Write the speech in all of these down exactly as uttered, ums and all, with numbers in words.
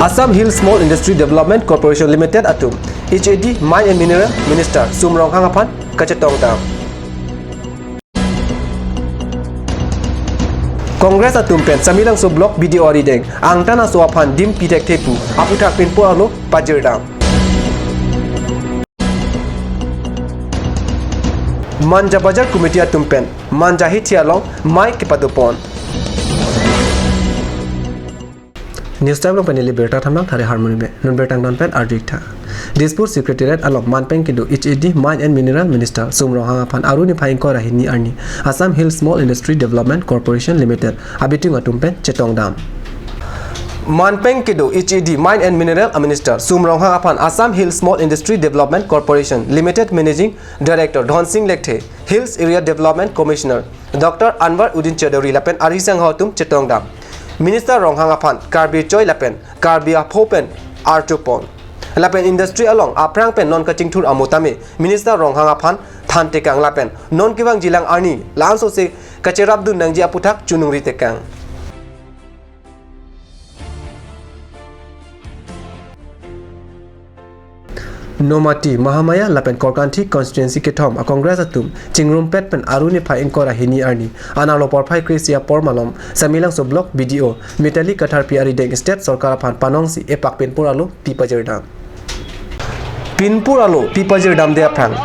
Assam Hill Small Industry Development Corporation Limited atum H A D Mine and Mineral Minister Sum Ronghang aphan kachetongdam. Congress atum pen Samelangso Block B D O arideng angtan aso aphan dim pithekthe pu aputhak pinpur alo pajirdam. Manja Bazar Committee atum pen Manja hithi along mei kepadopon. News Time along pen ili birta thamnang, thari harmoni be. Non birta angton pen arju-ik tha. Dispur Secretariat along manpeng kedo H A D Mine and Mineral Minister Sum Ronghang aphan Aru niphai ingkoi ra hini arni Assam Hill Small Industry Development Corporation Limited abitung atum pen chetongdam. Manpeng kedo H A D Mine and Mineral Minister Sum Ronghang aphan Assam Hill Small Industry Development Corporation Limited Managing Director Dhonsing Lekthe, Hills Area Development Commissioner Doctor Anwar Uddin Chowdhury lapen ari sangho atum chetongdam. Minister Ronghang aphan Karbi choi lapen Karbi apho pen archopon. Lapen industry along aphrang pen non kachingthur amo tame Minister Ronghang aphan thantekang lapen non kevangjilang arni la-an sose kacherapdun nangji aputhak choningritekang. Nomati, Mahamaya lapen Korkanthi constituency kethom a-Congress atum chingrumpet pen Aru niphai ingkoi ra hini arni anerlo porphai kre-isi apor malom Samelangso Block B D O Mitali Katharpi arideng state sorkar aphan panongsi epak pinpur alo pipajirdam. Pinpur alo pipajirdamde aphrang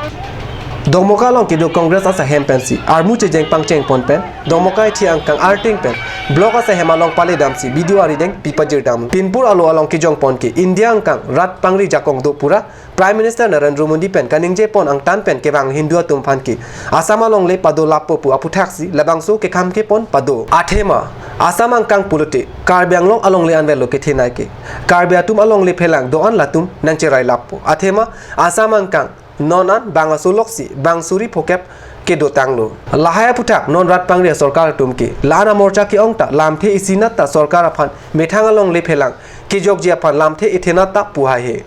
Dongmoka along kedo Congress asahem pensi armu chejeng pangchengpon pen Dongmoka ithi angkang arting pen block asahem along paledamsi B D O arideng pipajirdam. Pinpur alo along kejongpon ke India angkang rat pangri jakong do pura Prime Minister Narendra Modi pen kaningjepon angtan pen kevang Hindu atum aphan ke Assam alongle pado lapo pu aputhaksi labangso kekhamkepon pado. Athema Assam angkang pulote Karbi Anglong alongle anvetlo kethenei ke Karbi atum alongle phelang do-an latum nangcherai lapo. Athema Assam angkang non an bang aso loksi bang suri phokep kedotanglo. Lahai aputhak non rat pangri asorkar atum ke la-an amorcha ke-ong ta lamthe isinat ta sorkar aphan methang alongle phelang kejokji aphan lamthe ethenat ta pu haihe.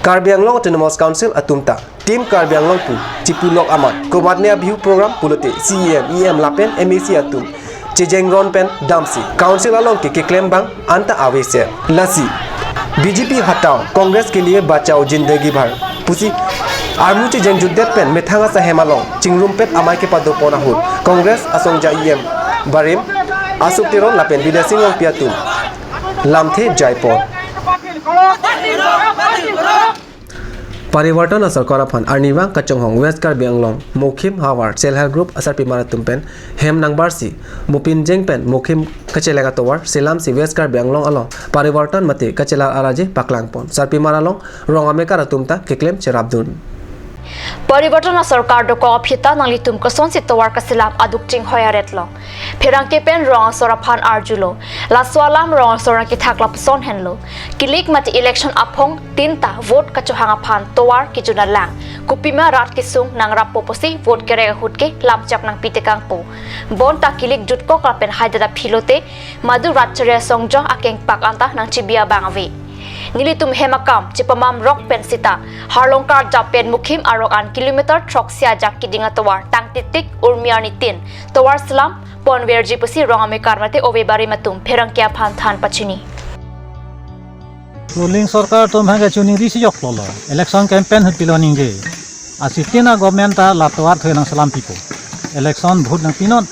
Karbi Anglong Autonomous Council atum ta Team Karbi Anglong pu chipulok amat komatne a-Bihu program pulote C E M, E M lapen M A C atum chejengron pen damsi Council along ke keklem bang anta aveser. Lasi B J P hatao, Congress ke liye bachao zindagi bhar pusi armu chejengjutdet pen methang asahem along chingrumpet amei kepadopon ahut Congress asongja E M barim Ashok Teron lapen Bidya Sing Rongpi atum lamthe jaipon. Parivartan asorkar aphan arnivang kachonghong West Karbi Anglong Mokhim havar Self Help Group asarpimar atum pen hem nangbarsi mupinjeng pen Mokhim kachelek atovar selamsi West Karbi Anglong along parivartan mate kachelar araje paklangpon. Sarpimar along rong amekar atum ta keklem cherapdun. Parivartan asorkar dokok aphi ta nanglitum kosonsi tovar kaselam aduk chinghoi aretlo. Pherangke pen rong asor aphan arjulo. Laso alam rong asor nangkethak lapuson henlo. Kilik mate election aphong tin ta vote kachohang aphan tovar kejun alang. Kopima rat kesung nangrappo pusi vote kerek ahut ke lamchak nangpitekangpo. Bonta kilik jutkok lapen haidat aphi lote madu rat chari asongjo akengpak anta nangchibi abang ave. Nelitum hem akam chepamam rok pen sita Harlongkar japen Mokhim arok an kilometer throksi ajak keding atovar tang titik urmi arni tin tovar selam ponverji pusi rong amekar mate ove barim atum pherangke aphan than pachini. Ruling sorkar atum hangke choningrisi joklo lo. Election campaign ahut pilo ningje. Asitin a-government ta la tovar thoi nangselam pipo. Election vote nangpinon.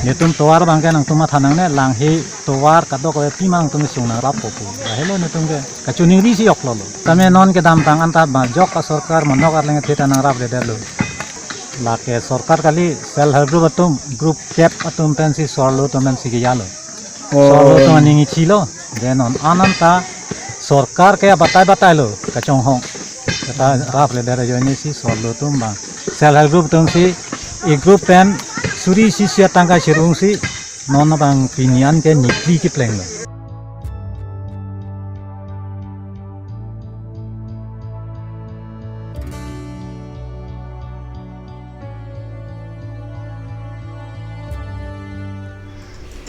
Netum tovar abangke nangtum matha nangne, langhe tovar kadokave pima nangtum sung nangrappo pu. Lahelo netum ke kachoningrisi joklo lo. Tame non kedamtang anta majok asorkar monok arleng athe ta nangrapledetlo. Lake sorkar kali, Self Help Group atum, group kep atum pensi sorlo atum pensi kejalo. Oh. Sorlo atum aning ichilo. Then non an anta sorkar ke batai batailo kachonghong. Kata rapledet ajoine si sorlo atum bang Self Help Group atum si e-group pen suri isi isi atangka chirungsi non abang pini an ke niphli keplenglo.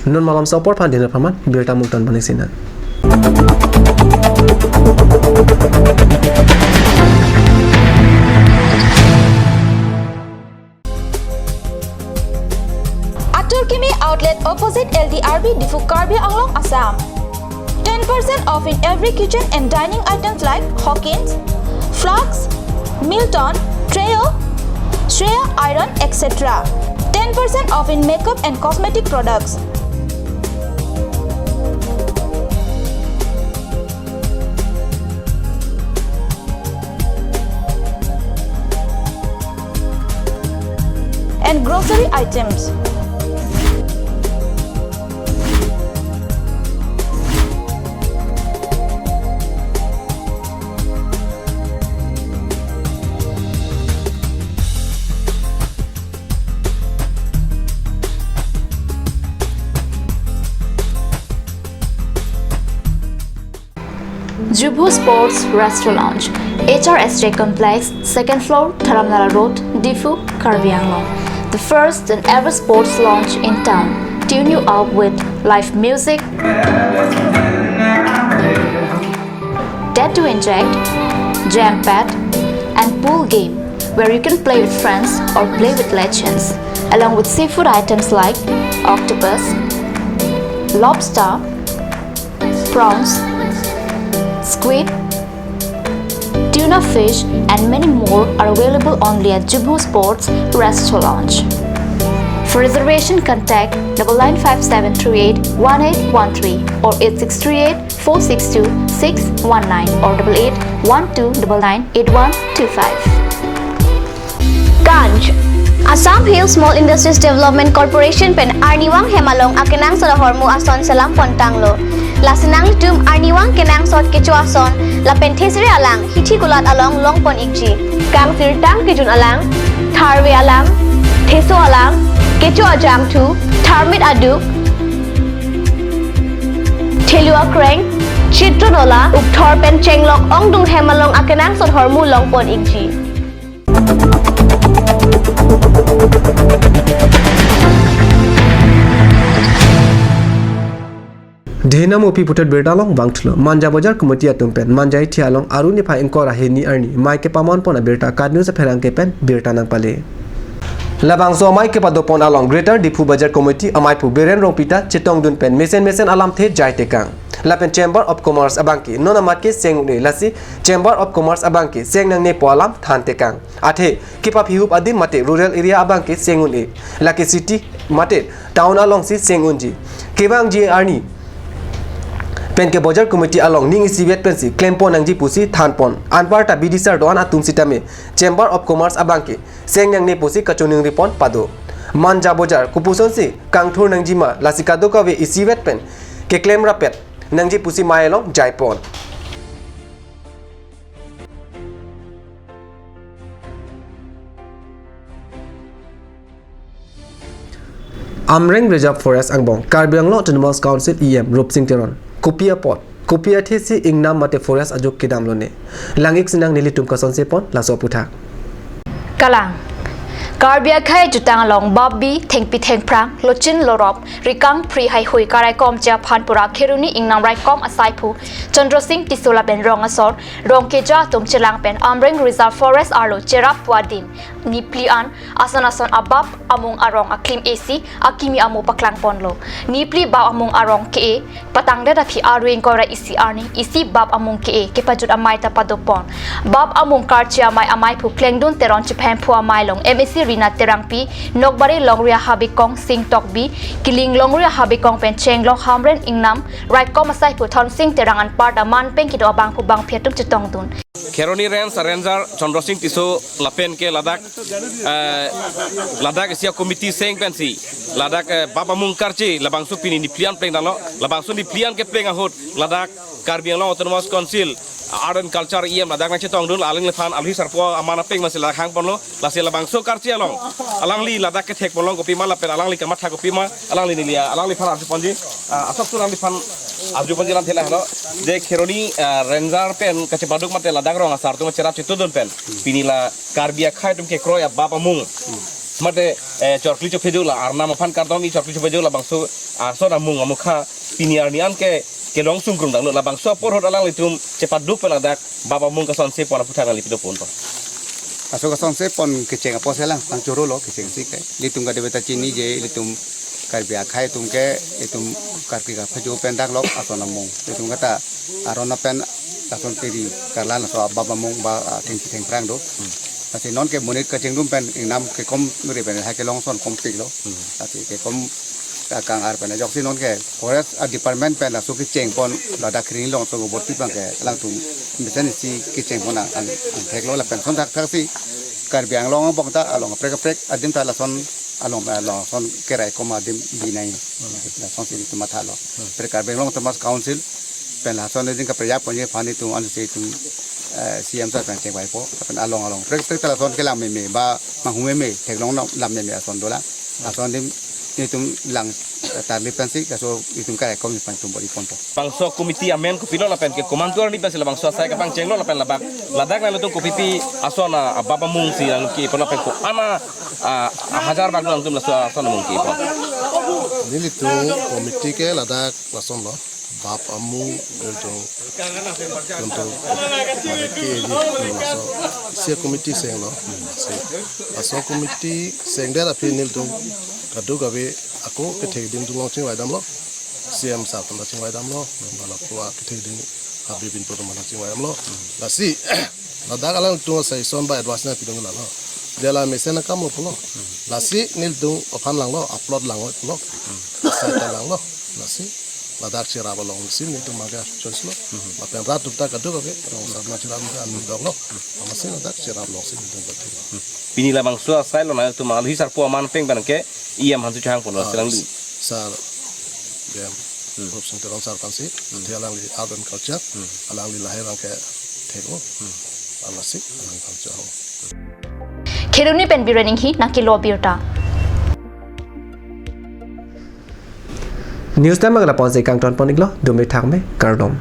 Non malom sopor phan dinner phaman birta multan panik sina. Atur Kimi Outlet opposite L D R B Diphu, Karbi Anglong, Assam. Ten percent off in every kitchen and dining items like Hawkins, Flask, Milton, Trio, Shreya Iron, et cetera. Ten percent off in makeup and cosmetic products. And grocery items. Jubo Sports Restaurant, H R S J Complex, second floor, Dharamnala Road, Diphu, Karbi Anglong. The first and ever sports lounge in town. Tune you up with live music, tattoo inject, jam pad, and pool game, where you can play with friends or play with legends, along with seafood items like octopus, lobster, prawns, squid, tuna fish, and many more are available only at Jubo Sports Restaurant. For reservation, contact double nine five seven three eight one eight one three or eight six three eight four six two six one nine or double eight one two double nine eight one two five. Ganj. Assam Hill Small Industries Development Corporation pen arnivang hem along akenangsot ahormu ason selam pon tanglo. Lasi nanglitum arnivang kenangsot kecho ason lapen thesere alang hithi kulat along long pon ikji. Kangsirtang kejun alang, tharve alang, theso alang, kecho ajangthu, tharmit aduk, thelu akreng, chitro nola, ukthor pen chenglok ongdung hem along akenangsot ahormu long pon ikji. Dhenam opi puthot birta long bangthulo. Manja Bojar Committee atum pen Manja Ithi along Aru niphai ingkoi ra hini arni mai kepamon pon abirta KAT News apherangke pen birta nangpale. Labangso amai kepado pon along Greater Diphu Bajar Committee amaiphu Biren Rongpi ta chetongdun pen mesen mesen alamthe jai tekang. Lapen Chamber of Commerce abangke non amat ke seng un-e, lasi Chamber of Commerce abangke seng nangnepo alam than tekang. Athe kepaphihup adim mate rural area abangke seng un-e, lake city mate town alongsi seng unji. Kevangji arni pen ke Bojar Committee along ning isivet pensi klem pon nangji pusi than pon. Anparta bidisar do-an atum sitame Chamber of Commerce abangke seng nangne pusi kachiningri pon pado. Manja Bojar kopusonsi kangthur nangjima, lasi kadokave isivet pen keklem rapet nangji pusi mai along jai pon. Amreng Reserve Forest angbong Karbi Anglong Autonomous Council E M Rupsing Teron. Kopi apot, kopi athesi ingnam mate forest ajo kedam lone. Lang-ik sinang nelitum kasonse pon laso aputhak. Kalang. Karbi akhei jutang along babi, thengpi thengphrang, lochin lorop, rikang phri haihui karaikomji aphan pura Kheroni ingnam raikom asaiphu Chandra Singh Tisso lapen rong asor, rong keja atum chelang pen Amreng Reserve Forest arlo cherap pu adim niphli an ason ason abap amung arong aklim esi akimi amo paklang ponlo. Niphli bap amung arong ke-e patangdet aphi Aru ingkoi ra isi arni isi bap amung ke-e kepajut amai ta pado pon. Bap amung karche amai amaiphu Klengdun Teron, chephemphu amai along M A C Rina Terangpi, Nokbari longri ahabekong Sing Tokbi, Kiling longri ahabekong pen chenglok Hamren ingnam raikom asaiphu Thonsing Terang anparta man pen kedo abangphu bangphi atum chetongdun. Kheroni Range Ranger Chandra Singh Tisso lapen ke ladak, eh, ladak isi a-committee seng pensi ladak, eh, bap amung karche labangso pini niphli an plengdamlo, labangso niphli an kepleng ahut ladak Karbi Anglong Autonomous Council Art and Culture E M ladak nangchetongdun, alangliphan alhi sarpo aman apeng masi ladak hang ponlo. Lasi labangso karche along alangli ladak kethek ponlong kopima lapen alangli kamatha kopima, alangli neli alangliphan arju ponji, ah, asok su alangliphan arju ponji lam thela helo. Je Kheroni, ah, Ranger pen kachepaduk mate ladak rong asar atum cherap chetongdun pen pini la Karbi akhei atum kekroi abap amung mate, eh, chorkli chopheju la arnam aphan kardom-i, chorkli chopheju labangso ason amung amukha pini arni an ke kelong sungkrung danglo, labangso apor ahut alanglitum chepaduk pen ladak bap amung kasonse pon aputhak nangli pado pon po. Laso kasonse pon kecheng apotsi lang, tang choro lo kechengsi ke. Ilitum kadebeta chiniji, ilitum Karbi akhei atum ke itum karpi kaphajo pen daklok ason amung. Itum kata aron pen lason piri karlan laso abap amung ba, ah, thengpi thengphrang do. Lasi non ke monit kachingrum pen ingnam kekom ri pen ha kelong ason kompik lo. Lasi kekom ka kang-ar pen ajoksi non ke forest a department pen laso kecheng pon ladak Kheroni along so borti abang ke alangtum mesen isi kecheng pon ang, ang, angthek lo lapen ason thakthak si Karbi Anglong angbong ta along kaprek kaprek adim ta lason along, along ason keraikom adim binai. Lason si itum matha lo. Pre Karbi Anglong Autonomous Council pen lason adim kaprek apon ye pani tum an si itum, eh, C M sir pen chengvaipo. Pen along along prek prek ta lason kelang meme ba manghu meme theklong lam meme ason dolang. Lason adim itum lang, eh, tarlip pensi kaso itum keraikom ni pen tum bor-i ponpo. Bangso committee amen kopilo lapen ke komantu arni pensi labangso asai kapangchenglo lapen labak ladak nanglitum kopipi ason a, abap amung si nangkepon lapen ko-an a, a, hajar bak nangtum laso ason amung kepon. Nelitum committee ke ladak lason lo. Bap amung nelitum untuk mari ke di laso isi committee senglo. Si laso committee sengdet aphi nelitum kadokave ako kethek adim tum along chingvaidamlo. C M sir tum ta chingvaidamlo. Bala pua kethek adim Habib Binpur tum ta chingvaidamlo. Lasi ladak alangtum asai ason ba advice nangpidun lalo. Dela mesen akam lo pulo. Lasi nelitum aphan langlo, upload langlo pulo. Asai ta langlo. Lasi ladak cherap along si nelitum maga choice lo. Lapen rat tum ta kadokave rong sar nangcherap nangdoklo. Lasi ladak cherap along si nelitum bertemu. Pini labangso asai lo nangtum alhi sarpo aman peng pen ke E M aphan si chehang pon lo. Ah, selang di. Sir, E M, Rup Sing Teron sir aphan si, athe alangli Art and Culture, alangli lahai abang ke thek-o, alasi, alangphan chehang. Kheroni pen Biren Inghi, nangkelo birta. News time agala ponsi kangton pon-iklo, dumi thakme, kardom.